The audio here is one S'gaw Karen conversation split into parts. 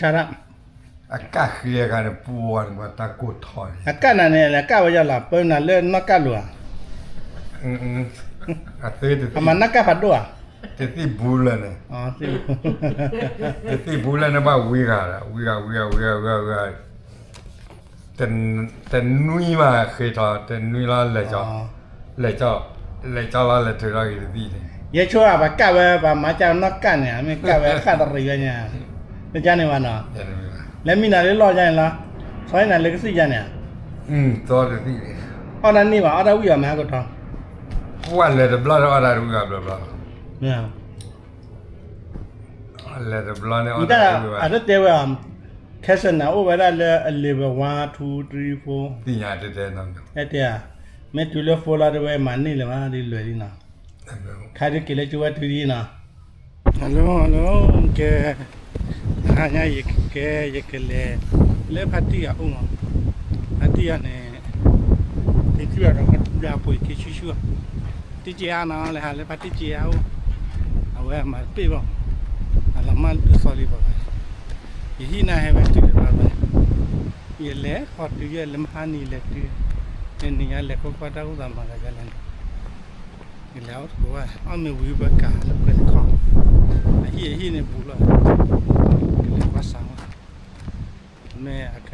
တၢ် အကၣ်ဃ့အခါန့ၣ် ပှၤန့ၣ် ပှၤတၢ်ကိၢ်ထီၣ်န့ၣ် အကၣ်နၤန့ၣ် အကၣ်ဝဲယၤလီၤ ပၢနၤလၢနီၢ်ကၣ်လိၤဧါ, အမၤနီၢ်ကၣ်ဖးဒိၣ်ဧါ, တသံၣ်ဘူလၢန့ၣ်, တသံၣ်ဘူလၢန့ၣ် ဘၣ်ဝံဂၤဒီး ဝံဂၤ ဝံဂၤ ဝံဂၤ ဝံဂၤ ဝံဂၤ တနွံမးဃ့ထီၣ် တနွံလီၤ လဲၤကၠီ လဲၤကၠီလီၤ လဲၤထုးထီၣ်က့ၤတသံၣ်န့ၣ်, ယဲဆိဧါ ပှၤကၣ်ဝဲ ပှၤမၤကၣ်နီၢ်ကၣ်န့ၣ် မ့ၢ်ကၣ်ဝဲဃၣ်တရံးဝဲညါ, တကါန့ၣ်ဘၣ်နီၤ, လဲၤမံနၤလၢလီၢ်ယါန့ၣ်လီၤ, ဆီနၤလၢကသံၣ်ယါန့ၣ်, အီၣ်တၢ်န့ၢ်ဘၣ် အီၣ်တၢ်ဝံၣ်အီၤမးဟါကထီ ပှၤလဲၤတဘျီဒီးအီၣ်တၢ်တဝံၣ်ဘၣ်ဘျီဘျီ, လဲၤတဘျီန့ၣ် အတတဲဝဲအီၤ, cancer န့ၣ် အိၣ်ဝဲဒၣ်လၢ အ level one two three four သ့ၣ်ညါ တတဲနီၤ, တဲဧါ, မ့ၢ်တုၤလၢ four လီၤ တဲဝဲမၤန့ၢ်လၢၤဘၣ် ဒ်လွဲၢ်လံနီၤ, ခါဒုးက့ၤလၢကၠိဝဲတုၤဒ်နီၤ, hello hello ကဲ တဟါညါယကဲ ယကလဲၤ လၢဖါတံၢ်ဂၤအိၣ်မး, ဖါတံၢ်ဂၤန့ၣ် တံၤသွံၣ်အဒီး ဘျါပှ့ၤက့ၤဆူၣ်ဆူၣ်, တံၢ်က့အါနီၤ လဲၤဟးလၢဖါတံၢ်က့အါအိၣ်, အဝဲအမၤတပ့ၢ်ဘၣ်, အလီၤမၢ်ဒုးသီလံဘၣ်ဘၣ်, ယဟံၣ်နၤဟဲဝဲတုၤလၢၤဘၣ်ဘၣ်, ယလဲၤဃီၤတုၤယဲလၢမဟါနံၤလဲၤတုၤ, နံၤညါလဲၤကွၢ်ကွၢ်တၢ်အိၣ်သးမၤသးဒ်လဲၣ်န့ၣ် ကလဲၤအိၣ်သကိးဝဲ အီၣ်မ့ၤဝံၤပကၤလၢပှဲၤတခီ, အဟံၣ်အဟံၣ်န့ၣ်ဘူးလီၤ, ကလဲၤကွၢ်စးဝဲ, မ့ၢ်အက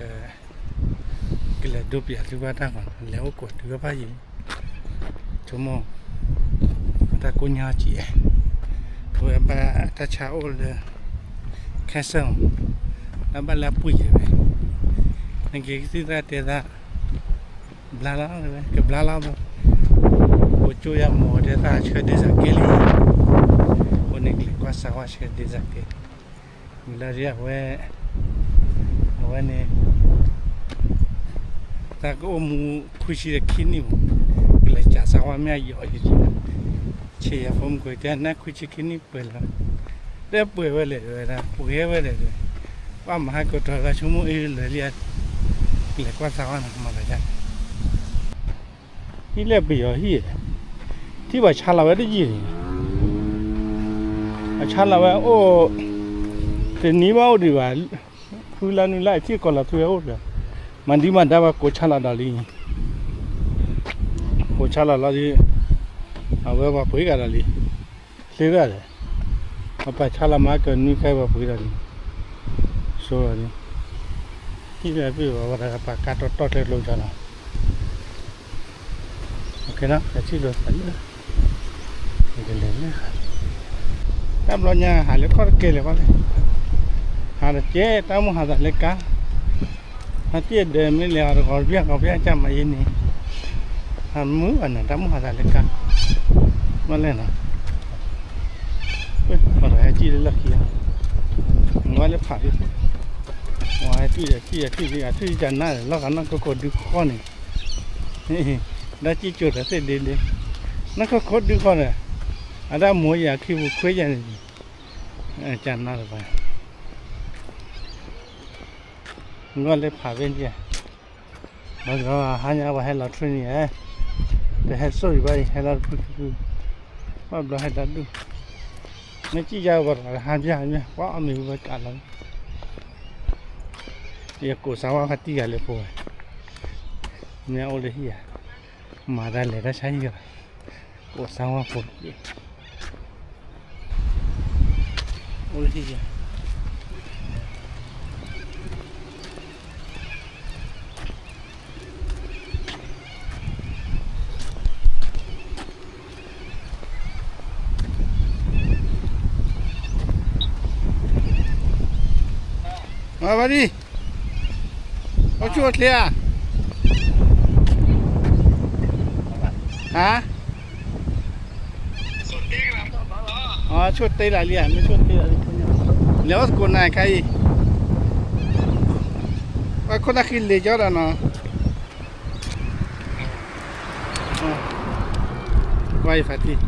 ကလဲၤဒိပယၤသုဘၣ်တၢ်မၤ လဲၤအိၣ်ကိးတုၤဝဲဖးယံၤလံ, ဆိကမိၣ် တၢ်ကိၢ်ညါကံး, အဝဲဘၣ်တၢ်ဆါအိၣ်လၢ cancer မး, တၢ်ဘၣ်လၢအပှံၢ်ယဲဝဲ, နက့ၤကသံၣ်သရၣ်တဲသး ဘျါလီၤဝဲ ကဘျါလီၤဘၣ်, ပကၠိယၤမ့ၢ်တဲသးဆှၢဒ့စးက့လံ, အဃိန့ၣ်ကလဲၤကွၢ်စးဝါဆှၢဒ့စးက့, ဝံၤလီၤဒ်အဝဲ အဝဲန့ၣ် တၢ်ကအိၣ်မူခွံဆံဒီးခံနံၣ်မး, ကလဲၤစးစးဝါမ့ၢ်အယီၤယံၤ, ဆံးယၤဖိမုၣ်ကွဲးတဲနၢ်ခွံဆံခံနံၣ်ပှဲၤလီၤ, တပှဲၤဝဲလဲၣ်တဲဝဲဒၣ် ပှဲၤဝဲလဲၣ်တဲ, ပှၤမၤဟးကတီၤသးဆိကမိၣ်အ့လၢာ်လံ, ကလဲၤကွၢ်စးဝါနီၤ မၤသးဒ် ဟံၣ်လၢပယီၤဟံၣ်, ထံၣ်ဘၣ်ဆါလီၤဝဲတယံာ်န့ၣ်, အဆါလီၤဝဲအိၣ်, တနံၤဘၣ်အိၣ်ဒံးဘၣ်, ဃုလါနွံလါအံၤထံၣ်ကီးလီၤထွဲအိၣ်ဒီး, မၤဒံးမၤဒါဘၣ်ကိးဆါလီၤဒီးလံ, ကိးဆါလီၤလီၤဒီး, အဝဲပှၤပှ့ၤဂၤဒီးလံ, ချ့ဒၣ်ဒီး, ပပာ်ဆါလီၤမၤကနွံခါပှၤပှ့ၤဒီးလံ, ဆိဒီးလံ, ထံၣ်လၢပှၤဝဲဒၣ်ပှၤကါတီတီကျဲကျိဆါလီၤ တထံၣ်လိာ်သးလၢ, ယကလဲၤလၢ, တၢ်ဘျီညါဟးလၢခီၣ်တကဲလၢၤဘၣ်လဲၣ်, ဟးတကဲတၢ်မိၣ်ဟးသးလၢကါ, ဟးတံၢ်အဒၢးမ့ၢ်လဲၤအီၤတဂီၤတဘျီဂီၤဘျီကမၤယဲန့ၣ်, ဟးမုာ်ဘၣ်နၤတၢ်မိၣ်ဟးသးလၢကါ, ဘၣ်လဲၣ်နီၤ, ပှၤဟဲကံၣ်လၢလီၢ်ခံ, ဝဲလၢဖးဒိၣ်, ဝဲဟဲကံၣ်ဒီးကံၣ်ဒီးကံၣ်ဒီး အထွံၣ်ကနၣ်ဒီး လီၢ်ဂၤနီၢ်ခိခိၣ်ဒုခီၣ်န့ၣ် ဒၣ်စံၣ်ကၠိၤဒီးသ့ၣ်ဒ့ဒ့, နီၢ်ခိခိၣ်ဒုခီၣ်န့ၣ်, အဒၣ်မိၢ်ယၤခံပူၤခွဲးယၤန့ၣ်, ကနၣ်တဘၣ်, ဂီၢ်လၢဖးဘ့ၣ်န့ၣ်, ဘၣ်ဒီးဟါညါပှၤဟဲလီၤထရံၣ်န့ၣ်, တဟဲစိၣ်အံၤဘၣ်အံၤ ဟဲလီၤတဖုဖု, ဘၣ်ဘျီဟဲလီၤဒူၣ်, မ့ၢ်စံၣ်ယါဘၣ်ဒီးဟါဘၣ်ဟါဘၣ် ပှၤအီၣ်မ့ၤဝံၤဘၣ်ကးလီၤ, ယကိးစါဝါဖါတံၢ်ယၤလၢဖိဝဲ, မ့ၢ်အိၣ်လၢဟံၣ်ဧါ, မၤတၢ်လဲၤတၢ်ဆါဟံၣ်ဧါ, ကိးစါဝါဖိ, အိၣ်လၢဟံၣ်ဧါ မၤဘၣ်ဒံး, အိၣ်ဆူၣ်အိၣ်ချ့ဧါ, ဟါ, အဆိၣ်တ့လၢ်လံဧါ, မ့ၢ်ဆိၣ်တ့လၢ်လံ, လဲၤအိၣ်သကိးနၤခါအံၤ, ဝဲခိၣ်တၢ်ဃံလ့ၤကၠီဒီးနီၤ, ကွၢ်အံၤဖးတံၢ်,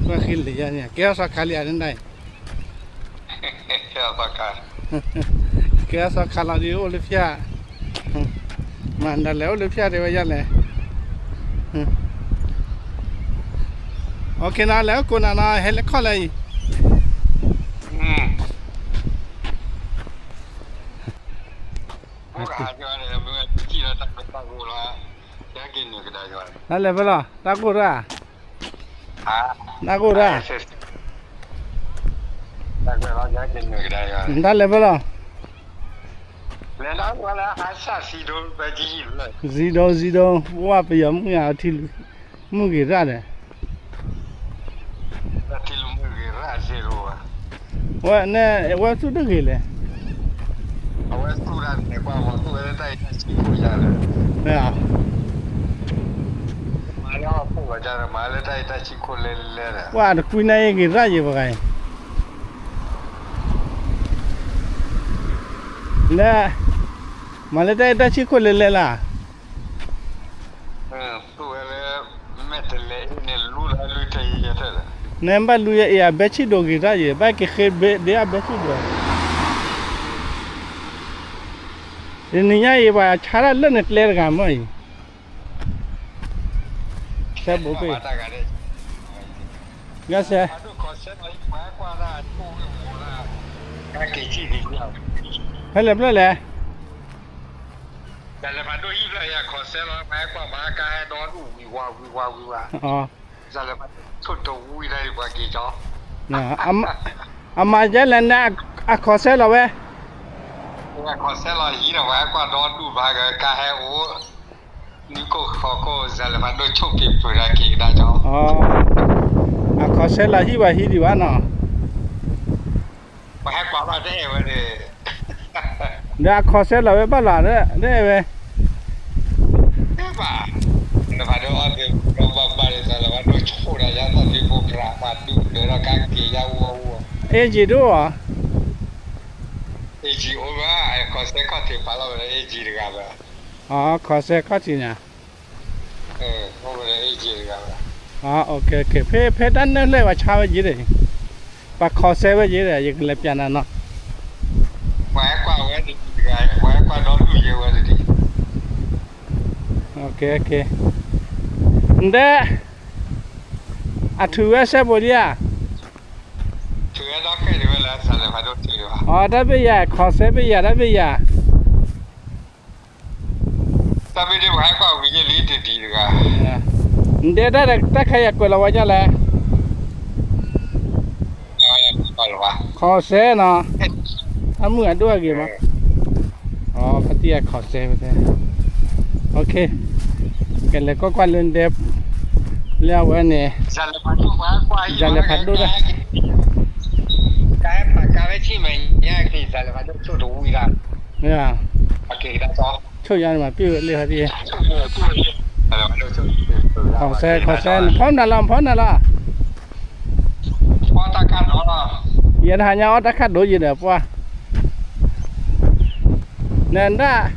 ကွၢ်ဃံလ့ၤယါန့ၣ် ကဲထီၣ်စီၤခါလံဧါန့ၣ်, ကဲထီၣ်စီၤခါလီၤဒ်အိၣ်လၢဖၠၣ်, မၤဒ်လဲၣ်အိၣ်လၢဖၠၣ်တဲဝဲယါလဲၣ်, အိၣ်ခ့နီၤ လဲၤအိၣ်ကိးနၤနီၤ ဟဲလၢခီၣ်လၢအံၤ, တၢ်လဲၤဖဲလဲၣ်, တၢ်ကိၢ်တၢ်, တၢ်လဲၤဖဲလဲၣ်, စံဒိ စံဒိ ပဝဲပယီၤမုၢ်ဂၤ ထံလုၢ်မုၢ်ဂ့ၤရၣ်ဒီး ဝဲန့ၣ် အဝဲသူၣ်တဂ့ၤလဲၣ်, ဝဲ ပှၤတကွံန့ၣ်ဂ့ၤရၣ်ယဲၤပှၤဂၤအံၤ, လၢ မၤလၢတၢ်အဲၣ်တၢ်ဆံခိၣ်လဲၤလဲၤလၢ်, နဲဘၣ်လူၤယအံၤ အဘဲဆံၣ်ဒိၣ်ဂ့ၤတၢ်ယဲၤ ဘၣ်က့ၤဃ့ဘ့ဒ့အဘဲဆံၣ်ဒိၣ်, တနံၤညါအံၤ ပှၤဆါတၢ်လၢနကျဲတဂၤမ့ၢ်အံၤ, ဆဲဘိးဘ့ၣ်, ဂစဲ ဖဲလဲၣ်ဖျၢၣ်လဲၣ်, အမၤယဲလဲၣ်န့ၣ် အခီၣ်ဆဲလီၤဝဲ, အခီၣ်ဆဲလီၤဟံးဒီးပှၤဟဲကွၢ်ဒီဒူၣ်ဘၣ်ကါဟဲအိၣ်, နံၣ်ခိၣ်ဃီခိၣ် စၤလၢဖးဒိၣ်ဆိၣ်က့ၤပၢၤတၢ်က့ၤကဒါကီ, အခီၣ်ဆဲလီၤဟံးဘၣ်ဟံးဒံးဘၣ်နီၤ, ပှၤဟဲကွၢ်ဘၣ်တအဲၣ်ဝဲန့ၣ်, ဒီးအခီၣ်ဆဲလီၤဝဲဘၣ်လီၤ တအဲၣ်ဝဲ ဘၣ်, ဘၣ်ဘၣ်ဒီး စၤလၢဖးဒိၣ်ဆိၣ်ဒၣ်ယါသီၣ်သ့ၣ်ဖိကြၢးပှၤဒူၣ်ဒၢးဒီးကါက့ၤယါဝီဝီ, အ့ၣ်ကံဒိၣ်ဧါ, အ့ၣ်ကံအိၣ်ဘၣ်, အခီၣ်ဆဲခီၣ်ထံးဖးလီၤဝဲဒီးအ့ၣ်ကံတဂၤဘၣ်, အခီၣ်ဆဲခီၣ်ထံးန့ၣ် ဖဲ ဖဲတၢ်နၢၣ်လဲၣ်ပှၤဆါဝဲယံၤဒီး, ပှၤခီၣ်ဆဲဝဲယံၤဒီး ယကလဲၤပျးနၤနီၤ, ပှၤဟဲကွၢ်ဝဲတဂၤ, ပှၤဟဲကွၢ်ဒီဒူၣ်ယဲဝဲတဒံး, နဒဲ အထုးဝဲစဲဘိးလံဧါ, ထုးဝဲဒီးခဲဝဲလၢ စၤလၢဖးဒိၣ်ထုးဝဲ, အတၢ်ဘ့ၣ်ယၤ ခီၣ်ဆဲဘ့ၣ်ယၤ တၢ်ဘ့ၣ်ယၤ တၢ်မ့ၢ်ဒ်ပှၤဟဲကွၢ်ဝံၤယဲလံတဒံးတဂၤ, နတဲတၢ်တၢ်ခါယၤကွဲးလီၤဝဲဒ်လဲၣ်, ခီၣ်စဲနီၤ, အမုၢ်အဒိၣ်အဂ့ၤမး, ဖါတံၢ်အခီၣ်စဲဝဲ, ကလဲၤကွၢ်ကွၢ်လၢနဒဲ, လၢအဝဲန့ၣ်, စၤလၢဖးဒိၣ်, ဆိၣ်ယါန့ၣ်မးပ့ၢ်ဝဲလၢဖါတံၢ်, ခီၣ်စဲ ခီၣ်စဲ နဖီမနုၤလီၤ နဖီမနုၤလီၤ, ယဲတဟါညါအီၣ်တၢ်ခၣ်ဒိၣ်ယံၤဒီးပှၢ်, နဒၣ်,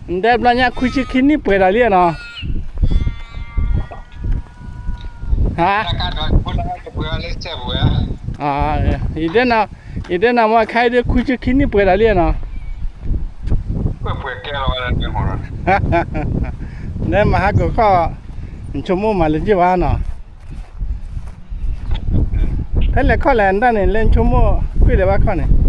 နဒဲဘျီညါခွံဆံခံနံၣ်ပှဲၤဒီးလံနီၤ, ဟါ, ယတဲနၤ, ယတဲနၤမ့ၢ်ခါအံၤဒ်ခွံဆံခံနံၣ်ပှဲၤဒီးလံနီၤ, နမၤဟးကီၤခီၣ်, နဆိကမိၣ်မၤလၢက့ၤဘၣ်နီၤ, ဖဲလဲၣ်ခီၣ်လဲၣ် နတၢ်န့ၣ် လၢနဆိကမိၣ်ကွံာ်လၢၤဘၣ်ခီၣ်န့ၣ်,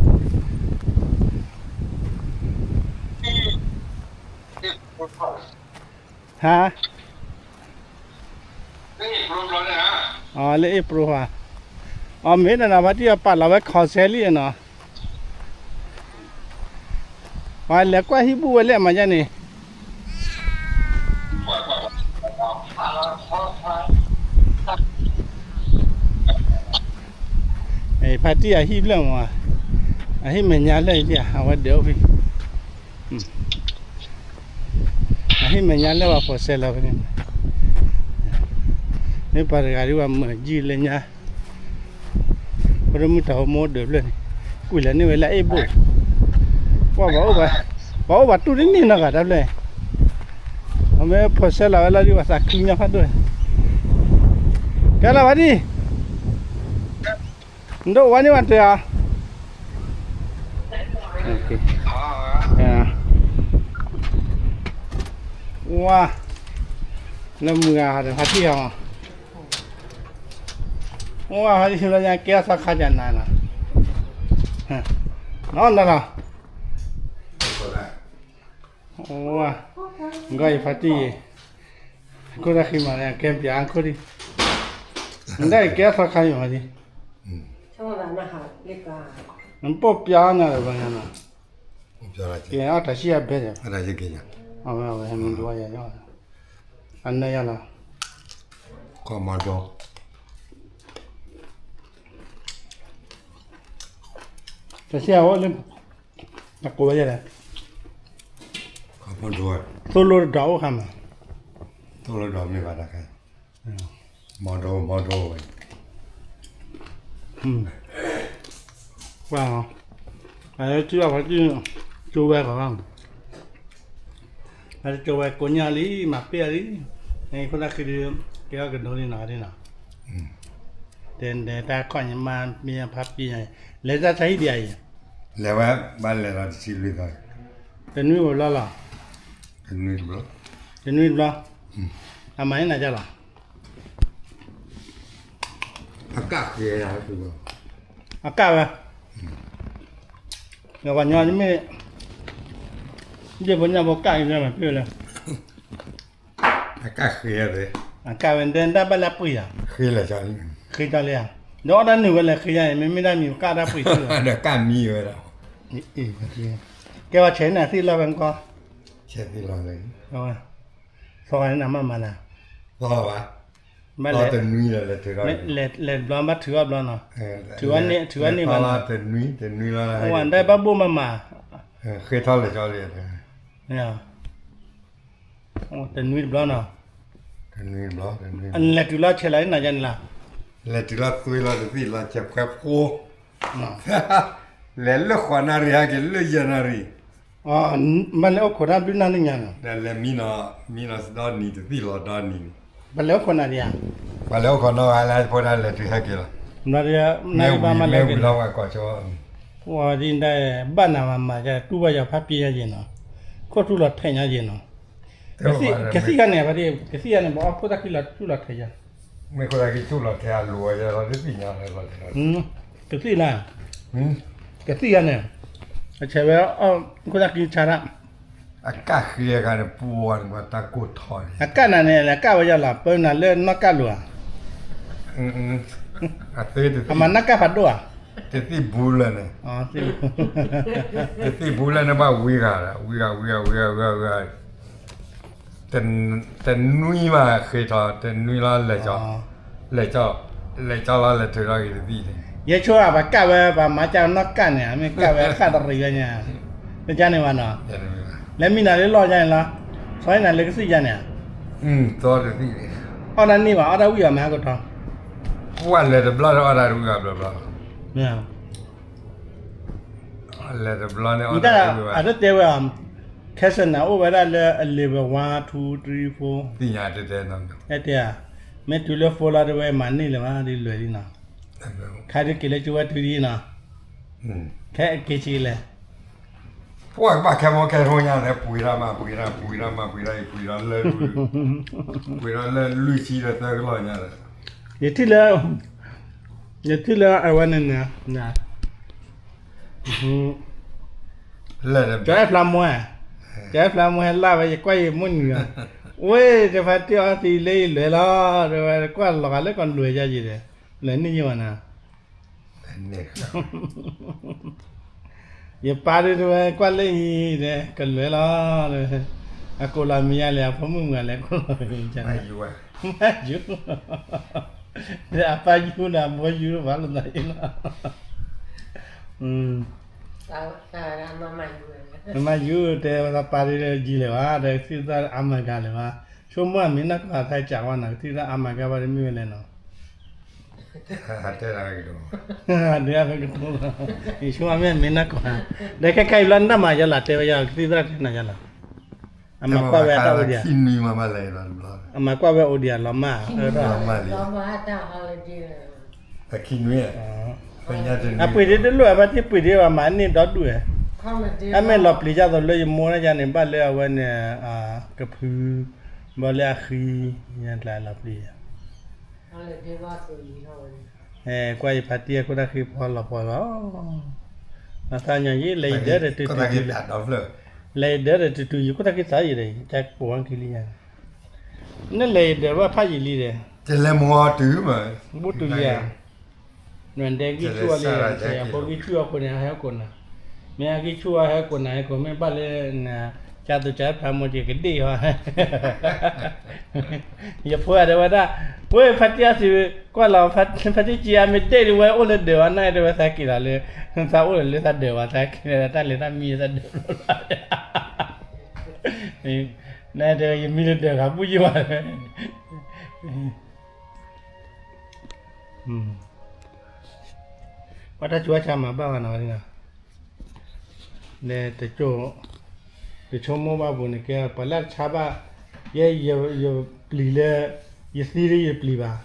ဟါ, လၢအ့ၣ်ပရူၤ, အမ့ၢ်တနီၤ ဖါတံၢ်အီၤပာ်လီၤဝဲခီၣ်စဲလံနီၤ, ပှၤလဲၤကွၢ်ဟံၣ်ဘူၣ်ဝဲလၢအမၤယါန့ၣ် ဖါတံၢ်အဟံၣ်ဖျၢၣ်မး, အဟံၣ်မဲာ်ညါလၢအံၤဒ် အဝဲဒၢးအိၣ်ဖဲ, အဟံၣ်မဲာ်ညါလၢပှၤဖိးစဲလီၤဖဲန့ၣ်, မ့ၢ်ပှၤတဂၤဒ်ပှၤမၢယုၢ်လၢညါ, ဖိဒိၣ်မုၣ်တၢ်ဟိမိၢ်ဒၢးဖျၢၣ်န့ၣ်, ကွံာ်လၢန့ၢ်ဝဲလၢအ့ၣ်ဘိၣ်, ပှၤဘၣ်အိၣ်ဘၣ်, ဘၣ်အိၣ်ဘၣ်တူၢ်တန့ၢ်နီတဂၤတဖျၢၣ်, အမ့ၢ်ဖိးစဲလီၤဝဲလီၤဒ်ပှၤသးခုညီဖးဒိၣ်, ကဲလီၤဖါတံၢ် နဒိၣ်ဝဲန့ၢ်ဝဲတၢ်ဧါ, ဝါ, လၢမုၢ်ဂၤဟးဒီးဖါတံၢ်ဟီ, ဝါ ဖါတံၢ်လၢညါကဲအသီခါကနၤနီၤ, နီၤနီၤလီၤ, အိၣ်ဝါ, နကွၢ်ယဖါတံၢ်, အခိၣ်တၢ်ဃံမးလၢအကဲပၠးအခိၣ်ဒံး, နဒၣ်အံၤကဲအသီခါယမးဒံး, နပိာ်ပၠးနၤလၢၤဘၣ်ညါနီၤ, ကဲအီၣ်တၢ်ဆံၣ်အဘဲဒီး, အဝဲအဝဲဟဲမုၢ်ဒိယၤ, အနၢယၤလီၤ, တၢ်ဆံၣ်အအိၣ်လၢ တၢ်ကိးဝဲယဲလဲၣ်, သိၣ်လိတဒွးအိၣ်ခါမး, သိၣ်လိတဒွးမ့ၢ်ဘၣ်တခါ, မီဒိမီဒိဝဲ, ကွၢ်, အထံၣ်ဘၣ်ဖါတံၢ်, ကၠိဝဲကီးဘၣ်, အကၠိဝဲကိးညါလံ မၤပ့ၢ်အီၤလံ, နခိၣ်တၢ်ဃံဒုး, ကဲအီၣ်ကဒိလံနီၤဒ်နီၤ, တဲတၢ်ခီၣ်ညီမါမ့ၢ်ဖါပ့ၢ်ညါ, လဲၤတၢ်ဆါဟံၣ်ဒံးအံၤ, လဲၤဝဲ, ဘၣ်လဲၤလီၤတဆံလွံၢ်သီ, တနွံဝဲဘျီလီၤ, တနွံတဘျီ, တနွံတဘျီ, အမၤန့ၢ်နၤဒ်လီၤ, အကၣ်ဃ့, အကၣ်ဝဲ, ပှၤညီမ့ၢ်, ဒ်ဖိညၣ်ဖိကၣ်အံၤမၤပ့ၢ်ဝဲလဲၣ်, အကၣ်ဃ့, အကၣ်ဝဲဒၣ်ဘၣ်လၢအပှ့ၤဧါ, ဃ့လီၤ, ဃ့လီၤလံဧါ, ဒီးအီၣ်တၢ်နုာ်ဝဲလဲၣ်ဃ့ယါအံၤ မ့မ့ၢ်တၢ်မံၤကၣ်တၢ်ပှ့ၤဆူၣ်လီၤ, ဒီးကၣ်မံဝဲဒၣ်, ကဲပှၤဆဲးန့ၣ်သ့ၣ်လီၤဝဲမကီ, ဆဲးသ့ၣ်လီၤလံ, သီဂၤန့ၣ်နမၤမၤနၤ, သီဂၤဘၣ်, ဘၣ်လဲၤ, လဲၤတဘျီဘၣ်ထုးအီၣ်ဘျီနီၤ, ထုးအီၣ်န့ၢ်, ထုးအီၣ်န့ၢ်ဘၣ်နီၤ, ဝဲဒၣ်ဘၣ်ဘိၣ်မၤမၤ, ဃ့ထီၣ်လဲၤကၠီလံ, တနွံတဘျီနီၤ, လဲၤတုၤလီၤဆဲးလီၤန့ၣ်နၤယါန့ၣ်လီၤ, လဲၤတုၤလီၤသွ့လီၤတသ့ၣ်လီၤဆဲးခွဲဖိ, လဲၤလၢဃိးနၣ်ရံၣ်ဟဲက့ၤလၢယဲၢ်နၣ်ရံၣ်, ဘၣ်လဲၤအိၣ်ခိးတၢ်ဘျုးနၢ်န့ၣ်ညါနီၤ, လဲၤမံနီၤ, မံနီၤဒီနံၤတသ့ၣ်လီၤဒီနံၤန့ၣ်, ပလဲၤအိၣ်ခိးနၤဒံးဧါ, ပှၤလဲၤအိၣ်ခိးနီၤဂၤလၢဖိဒၣ်လဲၤတုၤဟဲက့ၤလီၤ, မ့ၢ်ဝံၤလီၤဝဲကွၢ်ဆိ, ဝဲဒၣ်ဘၣ်နၤမၤမၤယါ တူၢ်ဘၣ်ယီၤဖါပ့ၢ်ယါယဲၢ်နီၤ, ခိၣ်ထူလီၤထဲးညါယဲၢ်နီၤ, ကသံၣ်ဂၤန့ၣ်, ကသံၣ်ဂၤန့ၣ် ပအီၣ်ခိၣ်တၢ်ခံလီၤထူလီၤထဲးယါ, မ့ၢ်ခိၣ်တၢ်ခံထူလီၤထဲးအလိၤဝဲယဲၢ်လီၤတသ့ၣ်ညါလီၤ, ကသံၣ်လၢ, ကသံၣ်ဂၤန့ၣ်, အဆဲးဝဲအီၣ်ခိၣ်တၢ်ခံဆါတၢ်, အကၣ်ဃ့အခါန့ၣ် ပှၤန့ၣ်ပှၤတၢ်ကိၢ်ထီၣ်န့ၣ်, အကၣ်နၤန့ၣ် လဲၤကၣ်ဝဲယါလီၤ ပၢနၤလၢနီၢ်ကၣ်လိၤဧါ, အမၤနီၢ်ကၣ်ဖးဒိၣ်ဧါ, တသ့ၣ်ဘူလၢန့ၣ်, တသ့ၣ်ဘူလၢန့ၣ် ဘၣ်ဝံဂၤဒီး ဝံဂၤ ဝံဂၤ ဝံဂၤ ဝံဂၤ ဝံဂၤ, တနွံမးဃ့ထီၣ် တနွံလီၤ, လဲၤကၠီလီၤ လဲၤထုးထီၣ်က့ၤတသ့ၣ်န့ၣ်, ယဲၢ်ဆိဧါ ပှၤကၣ်ဝဲ ပှၤမၤကၢ်နီၢ်ကၣ်န့ၣ် မ့ၢ်ကၣ်ဝဲဃၣ်တရံးဝဲညါ, တကါန့ၣ်ဘၣ်နီၤ, လဲၤမံနၤလၢလီၢ်ယါန့ၣ်လီၤ, ဆီနၤလၢကသံၣ်ယါန့ၣ်, အီၣ်တၢ်န့ၢ်ဘၣ် အီၣ်တၢ်ဝံၣ်ဘၣ်မၤဟးကထီ, ပှၤလဲၤတဘျီဒီးအီၣ်တၢ်တဝံၣ်ဘၣ်ဘျီဘျီ လဲၤတဘျီန့ၣ်အီၣ်တၢ်တဝံၣ်ဘၣ်, အတတဲဝဲအီၤ, ခဲစနၤအိၣ်ဝဲဒၣ်လၢ အ level one two three four, သ့ၣ်ညါတဲတဲနီၤ, တဲ, မ့ၢ်တုၤလၢ four လီၤတဲဝဲမၤန့ၢ်လၢၤဘၣ် ဒ်လွဲၢ်လံနီၤ, ခါဒုးက့ၤလၢကၠိဝဲတုၤဒ်နီၤ, ခဲက့ၤဆံးလဲၣ် ပှၤကဘၣ်ခဲမီခဲထီညါန့ၣ် ပှ့ၤတၢ်မး ပှ့ၤတၢ် ပှ့ၤတၢ်မး ပှ့ၤတၢ်အံၤ ပှ့ၤဒီးလၢ, ပှ့ၤဒီးလၢလွံၢ်ဆံဒီးသၢကလီၢ်ညါဒီး, ယထံၣ်လၢ, ယထံၣ်လၢအဝဲန့ၣ်န့ၣ်, ကၠီဖျါမွဲ, ကၠီဖျါမွဲလၢ်ဝဲ ယကွၢ်ယမိၢ်နုာ်လီၤ, ဝဲၢ် တဖါတံၢ်အီသံးလၢယလွဲၢ်လီၤ, တဲဝဲကွၢ်လီၤဂာ်လၢကလွဲၢ်ယါယံၤဒီး, လဲၤန့ၢ်ယံၤဝဲနၤ ယပၢ်ဒုးတဲဝဲ ကွၢ်လၢအံၤဒီး ကလွဲၢ်လီၤ, အကိးလီၤမံၤယါလဲၣ် အဖိမုၣ်မုၣ်လဲၣ် ကိးလီၤမံၤယါလဲၣ်, မၤယူၤ, ဒီးအပၢ်ယူၤဒီးအမိၢ်ယူၤဘၣ်လိာ်သးအံၤလီၤ, မၤယူၤတဲဝဲသးပၢ်ဒုးယံၤလဲၣ်ဘၣ် ဒီးကသံၣ်သရၣ်အါမၤကၤလဲၣ်ဘၣ်, ဆိကမိၣ်အမ့ၢ်နီၢ်ကီၢ်အသးကးဝဲနီၤ ကသံၣ်သရၣ်အါမၤကၤဘၣ်ဒီးမ့ၢ်ဝဲလဲၣ်နီၤ တဲဒၣ်ဝဲကတိၤ, ဒ်အဝဲကတိၤလီၤ, ယဆိကမိၣ်မ့ၢ်မ့ၢ်နီၢ်ကီၢ်, ဒီးခဲခါအံၤဘျီနတၢ်မၤယါလီၤ တဲဝဲယါ ကသံၣ်သရၣ်တဲနၤယါလီၤ, အမၤကွၢ်ဝဲအတၢ်အိၣ်ဒံးဧါ, အမၤကွၢ်ဝဲအိၣ်ဒံးဧါ လီၤမၢ်, အပှ့ၤဒ့တလိၣ် အဘၣ်သ့ၣ်ပှ့ၤဒ့ဘၣ် မၤန့ၢ်ဒီဒူၣ်ဝဲ, အမ့ၢ်လီၤပျံၤဒ်သိးလၢယမိၢ်ဒၣ်ယါန့ၣ် ဘၣ်လၢအဝဲန့ၣ်, ကဖု, ဘၣ်လၢအဃံ, ယါကျါလီၤပျံၤ, ကွၢ်ယဖါတံၢ်အခိၣ်တၢ်ဃံဖီလီၤပှီၤလီၤ, အသးညီယံၤလဲၤယံၤဒီးတတုၤတုၤလၢ, တၢ်ဒီဖျၢၣ်, လဲၤယဒၢးဒီးတတုၤယခိၣ်သၣ်ခံသးယံၤဒီး တၢ်ပိာ်ဝဲခံလံယၤ, နလဲၤယဒၢးဘၣ်ဖးယံာ်လံဒီး, တလဲၤမီၤတုၤမး, ဘူးတုၤယၤ, နဒဲကံၣ်ဆူၣ်အီၤလံ, ယဖိကံၣ်ဆူၣ်အီၤခိၣ်န့ၣ် ဟဲကိးနၤ, မ့ၢ်အကံၣ်ဆူၣ်အီၤဟဲကိးနၤ ဟဲကိးမ့ၢ်ဘၣ်လၢနၤ, ကၢ်သူကၢ်ဖျါမိၢ်က့ၤကဒ့ၣ်ဟီ ယဖိအတဲဝဲဒၣ်, ဝဲဖါတံၢ်အစံး, ကွၢ်လီၤ, ဖါတံၢ်ကံအမ့ၢ်တဲဒ်ဝဲအိၣ်လၢဒၢးဝဲ နတဲဝဲသးက့ၤလီၤလၢ, သးအိၣ်လၢသးဒၢးဝဲသးက့ၤလၢတၢ်လဲၤတၢ်မံသးဒၢးဘျီလီၤ, နတဲယမံလၢဒၢးဂၤဘူၣ်ယံၤဝဲ, ပှၤတၢ်ကၠိဝဲဆါမၤဘၣ်ဝဲနီၤ, လၢတကၠိ, တဆိကမိၣ်ဘၣ်ပူၤန့ၣ်ကဲ ပှၤလၢတဆါဘၣ်, ယဲ, ယပျံၤလၢ, ယသံလၢယပျံၤဘၣ်,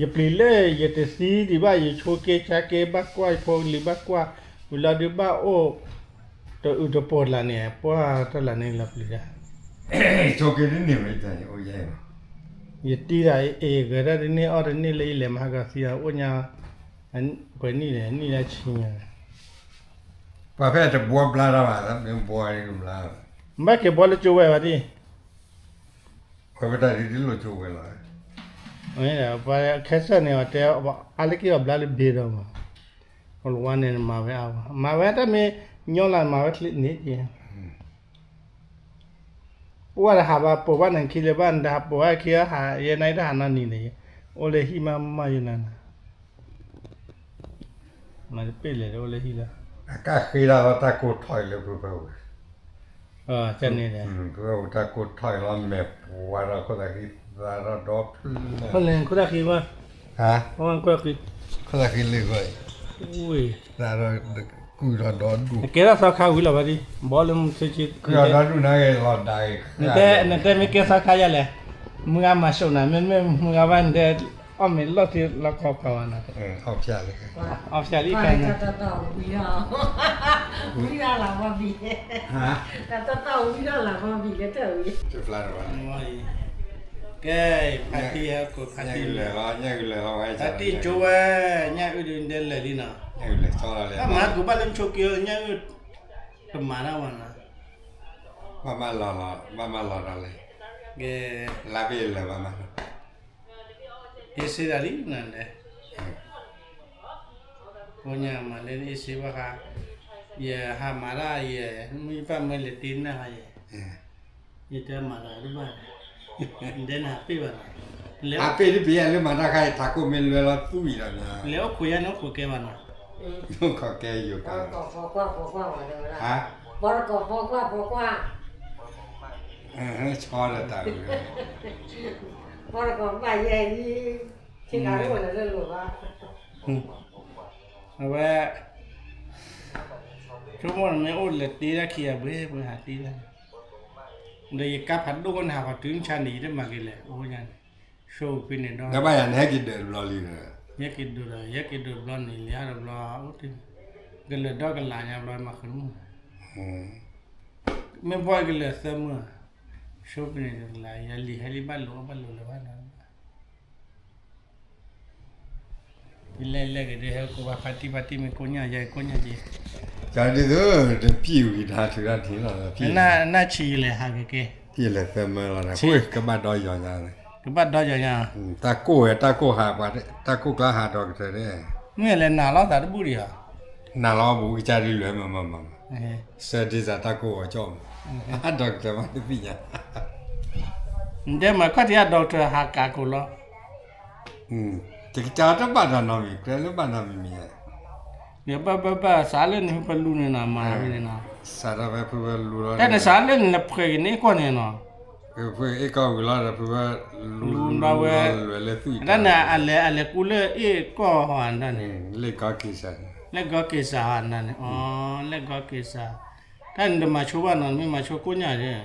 ယပျံၤလၢယတသံဒံးဘၣ် ယဆိကဲဆါကဲဘၣ်ကွၢ် ယဖိကလံၤဘၣ်ကွၢ်, ဝံၤလီၤဒုးဘၣ်အိၣ်, တအုးတပိာ်တလးန့ၣ် ပှၢ်တလးန့ၣ်လီၤပျံၤဒၣ်, ဆိကဲတန့ၢ်ဝဲ, ယတံၤဒၣ်အ့ၣ်ဂဲၤဒၣ်တန့ၢ်အီၣ်တန့ၢ်လၢယလဲၤမၤဟးဂီၤသံအီၤ အိၣ်ညါ, ပှဲၤနံၣ်လဲၣ် နံၣ်လၢဆံညါ, ပှၤဖဲတဘှီဘျါတၢ်ဘၣ် မ့ၢ်ဘှီကဘျါ, ဘၣ်က့ၤဘှီလၢကၠိဝဲဘၣ်ဒ်, ဝဲပတၢ်ဒ်ဒ်လိာ်ကၠိဝဲလီၤ, ပှၤခဲစၢၣ်န့ၣ် အတဲ, အါလၢက့ၤအီၤဘျါလၢဘ့ဒီးမး, အလီၤဝါန့ၣ်မၤဝဲအါဝဲ မၤဝဲတၢ်မ့ၢ်ညီလၢမၤဝဲချ့န့ၣ်က့ၤ ပှၢ်တဟးဘၣ်ပိာ်ဘၣ်နခံလၢၤဘၣ် နတဟးပိာ်ဘၣ်ခံဟး ယဲနအံၤတဟးနီတနံၤန့ၣ်, အိၣ်လၢဟံၣ်မးမးယနၤနၤ, မၤတပ့ၢ်လဲၣ်အိၣ်လၢဟံၣ်လီၤ, အကဃ့တၢ်လီၤတၢ်ကိၢ်ထီၣ်အံၤလၢဖုဖၢဝံၤ, ဖုဖၢဝံၤတၢ်ကိၢ်ထီၣ်အံၤလီၤ မဲာ်ပှၤဒီးခိၣ်သးဃံသးထီၣ်ဒီဖျၢၣ်, ခိၣ်သးဃံလၢဂီၢ်အံၤ, ကဲထီၣ်သီခါဝံၤလီၤဘၣ်ဒ်, ဘီလၢမုၢ်ဆ့ဆ့, နတဲမ့ၢ်ကဲသီခါယၤလဲၣ်, မုၢ်ဂၤမၤစိးနၤ မ့မ့ၢ်မုၢ်ဂၤဘၣ်နတဲ, အီၣ်မ့ၤလီၢ်သ့လီခီပၤဝဲနၤ, အီၣ်ဖျါလံ, ဝံၤလီၤလၢဘီဘံ, တၢ်တီတီဝံၤလီၤလၢဘီဘံလၢတၢ်ဝံၤ, ကဲ, ဖါတံၢ်ဟဲကိးဖါတံၢ်, ဖါတံၢ်ကၠိဝဲ, ညၣ်အုၣ်ဒုးဒဲလၢာ်လံနီၤ, တၢ်မၤဟးကိးဘၣ်လၢမုၢ်ဆိးက့ ညၣ်အုၣ်, တမၤတၢ်ဝဲနီၤ, ဘၣ်မၤလီၤ, ဘၣ်မၤလီၤဒီးလဲၣ်, ကဲ, လါဘ့ၣ်လၢာ်ဘၣ်မၤလီၤ, ဟ့ၣ်စ့ဒၣ်လံနၤလဲၣ်, ကိညၢ်မၤလၢဟ့ၣ်စ့ဘၣ်ဃး, ယဟးမၤတၢ်ယဲ, မုၢ်ယပၢ်မၢလဲၤတ့နၢ်ဟးယဲ, ယတဲမၤတၢ်တဘၣ်, ဒဲနဟးပ့ၢ်ဘၣ်နီၤ, ဟးပ့ၢ်တပ့ၢ်ယၤလၢမၤတၢ်ခါအံၤ ထးခိၣ်မ့ၢ်လွဲလီၤသူၣ်အံၤဒီး, လဲၤအိၣ်ခိးယၤန့ၣ်အိၣ်ခိးကဲဘၣ်နီၤ, ခိးကဲယိၤကီး, ပီတကိးဖီကွၢ်ဖီကွၢ်, ဆီဒီးတၢ်အုး, ပီတကိးဘၣ်ယဲအံၤ, အဝဲ, ဆိကမိၣ်နမ့ၢ်အိၣ်လဲၤတ့ဒၣ်ခံဂၤဘှ့ၣ်ဘှ့ၣ်ဟးတ့ဒၣ်, ဒီးယကါဖးဒိၣ်န့ၣ် ဟးဃီၤတုၤမုၢ်ဆါန့ၣ် ယတမၤက့ၤလဲၣ် အိၣ်ညါန့ၣ်, ဆိဖဲန့ၣ်ဒီး, ဒီးဘၣ်ယၤန့ၣ် ဟဲက့ၤဒၢးတဘျီလံဒီး, ယဟဲက့ၤဒၢးဒီး ယဟဲက့ၤဒၢးတဘျီန့ၣ် လံဟးတဘျီ, အိၣ်တ့ၢ်, ကလၢာ်ဒီကလးညါဘျီမၤဃုမုၢ်, မ့ၢ်ဘၣ်ကလၢာ်သၢမုၢ်, ဆိဖဲန့ၣ်တကလး ယလံၤဟဲလံဘၣ်လိာ်အီၣ်ဘၣ်လိာ်လၢၤဘၣ်ဒီး ယလဲၤလဲၤက့ၤဒုး ဟဲကိးဘၣ်ဖါတံၢ်ဖါတံၢ်မ့ၢ်ကိညၢ်ယဲကိညၢ်က့ၤ, ကဒ်သိး တပျံၤဝံၤတဟးထုးတၢ်ထံလီၤ, ပျံၤလဲၤသၢမၢလီၤ, ကဘၣ်ဒီယီၤညါ, ကဘၣ်ဒီယီၤညါ, တၢ်ကိၢ်ဝဲ တၢ်ကိၢ်ဟးပှၤ တၢ်ကိၢ်ကျါဟးဒီးကတၢၢ်ဒဲး, မ့ၢ်လဲၤနာ်လီၤသးတဘူၣ်ဒံးဧါ, နာ်လီၤဘူးကစၢ်ဒုးလွဲမးမးမး, စၢဒ်စးတၢ်ကိၢ်အီၤကၠီၣ်မး, ဒီကတၢၢ်မးတသ့ၣ်ညါ တဲမၤခီၣ်ထံးအဒီကတၢၢ်ဟးကးကိးလီၤ, တကစၢ်တဘၣ်တၢ်နီတမံၤ ကျဲလၢဘၣ်နီတမံၤမံၤ, ယဘၣ်ဘၣ်ဘၣ်စးလၢနဖုဖၢလူန့ၣ်နီၤ မၤဖဲန့ၣ်နီၤ, စးထီၣ်ဖဲဖုဖၢလူလီၤ, တၢ်န့ၣ်စးလၢနလဲၤဖှဲးက့ၤန့ၣ်အံၤကွီၢ်န့ၣ်နီၤ, ဖုဖၢအ့ၣ်ကီၢ်ဝံၤလီၤဒီး ဖုဖၢလူလီၤဝဲ, တၢ်န့ၣ်အလဲၤအလဲၤကူလၢအ့ၣ်ကီၢ်ဟီဒၣ်န့ၣ်, လၢကီၢ်က့ၤစးဟီဒၣ်န့ၣ်, အီ လၢကီၢ်က့ၤစး, တၢ်န့ၣ်တမၤဆိဘၣ်နီၤ မ့ၢ်မၤဆိကိညၢ်ဒဲး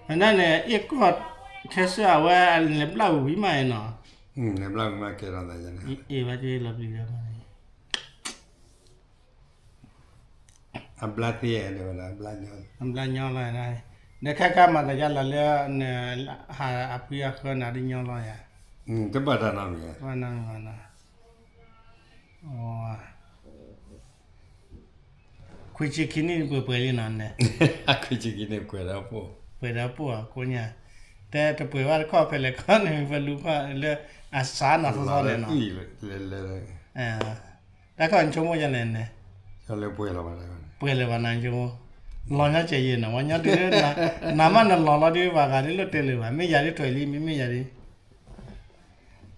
အဒၣ်န့ၣ် အ့ၣ်ကီၢ် ခဲစၢ်အဝဲ လဲၤဘျၣ်ဝံၤမးနီၤ, လဲၤဘျၣ်ဝံၤမးကဲထီၣ်သးယဲန့ၣ်, အ့ၣ်ဘၣ်က့ၤလီၤပျံၤလီၤမးန့ၣ်, အဘျါသ့တဲဝဲဒၣ် အဘျါညီလီၤ, ဒီးခဲခါမၤသးယါလီၤလၢ ဟးအဖုအဃၢနၤဒ်ညီလီၤယၤ, တဘၣ်တၢ်နီတမံၤ, ဘၣ်နီတမံၤဘၣ်နီၤ, ခွံဆံခံနံၣ်ပှဲၤပှဲၤလံနီၤန့ၣ်, ခွံဆံခံနံၣ်ပှဲၤဒီးပိၢ်, ပှဲၤဒီးပိၢ်အကိးညါ, တဲတပှဲၤဘၣ်တခီၣ်ဖဲလဲၣ်ခီန့ၣ် ပလူၤခီၣ်လၢ အစးနီၤသီသီန့ၣ်နီၤ, တၢ်ခီၣ်နဆိကမိၣ်ယလဲၣ်န့ၣ်, ပှဲၤလၢၤဘၣ်နၤဆိကမိၣ်, လီၤညီကဲးယဲၢ်နီၤ ဝဲညီဒုး, နၤမးနလီၤလီၤဒုးဘၣ်ဂၤဒ်လၢတဲလၢၤဘၣ် မ့ၢ်ယၤဒ်ထွဲလံ မ့မ့ၢ်ယၤဒ်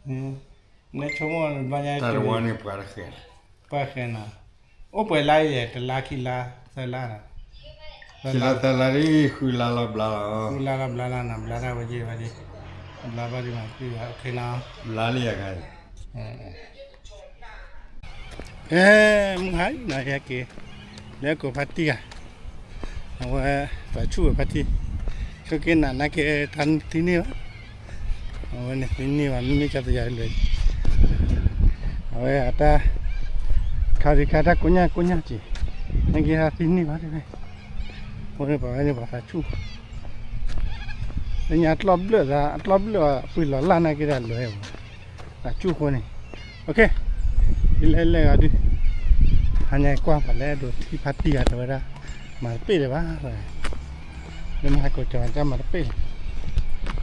နဆိကမိၣ်ဘၣ်ညါတဝဲန့ၣ်ပှၤတဃဲး, ပှၤဃဲးနီၤ, အိၣ်ပှဲၤလါယဲၢ် တလါခံလါ, သၢလါ, ခံလါသၢလါဒ် ဃုလါလီၤဘျါလီၤ, ဃုလါလီၤဘျါလီၤနီၤ ဘျါတၢ်ဝဲယဲၢ်ဝဲဒ်, ဘျါဘၣ်ဒ်မၤပျံၤဘၣ် ဘျါလံယၤခါ, ဖဲမုၢ်ဟါနီၤ ယဟဲက့ၤ လၢကိးဖါတံၢ်ဂၤ, အဝဲ သးဆူၣ်ဝဲဖါတံၢ်, ဆိက့နၤနာ်က့တၢ်သံန့ၢ်ဘၣ်, အဝဲန့ၣ်သံန့ၢ်ဘၣ် မ့မ့ၢ်ကသယၤလွဲၤ, အဝဲအတၢ် ခါဒံးခါတၢ်ကိးညါကိးညါက့ၤ, နာ်က့တၢ်သံန့ၢ်ဘၣ်တဖဲ, အဃိန့ၣ်ပှၤဝဲန့ၣ်ပှၤသးဆူၣ် လၢညါအကျီၢ်ဘျၢၣ်သး အကျီၢ်ဘျၢၣ်အပှ့ၤလီၤလၢ်နာ်က့တၢ်လွဲၢ်ဘၣ်, သးဆူၣ်အဃိန့ၣ်, ဒ်လဲၣ်လဲၣ်ဂၤဒုး, ဟါညါကွၢ်ပှၤလၢအဒိးထံၣ်ဖါတံၢ်ဂၤတဲဝဲဒၣ်, မၤတပ့ၢ်လၢၤဘၣ်, လၢမဟါကိးကီၤတၢ်မၤတပ့ၢ်လၢၤ,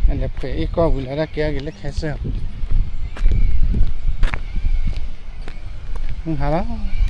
အလဲၤဖှဲးအ့ၣ်ကီၢ်ဝံၤလၢတၢ်ကဲအက့ၤလၢခဲစၢၢ်, မုၢ်ဟါလီၤ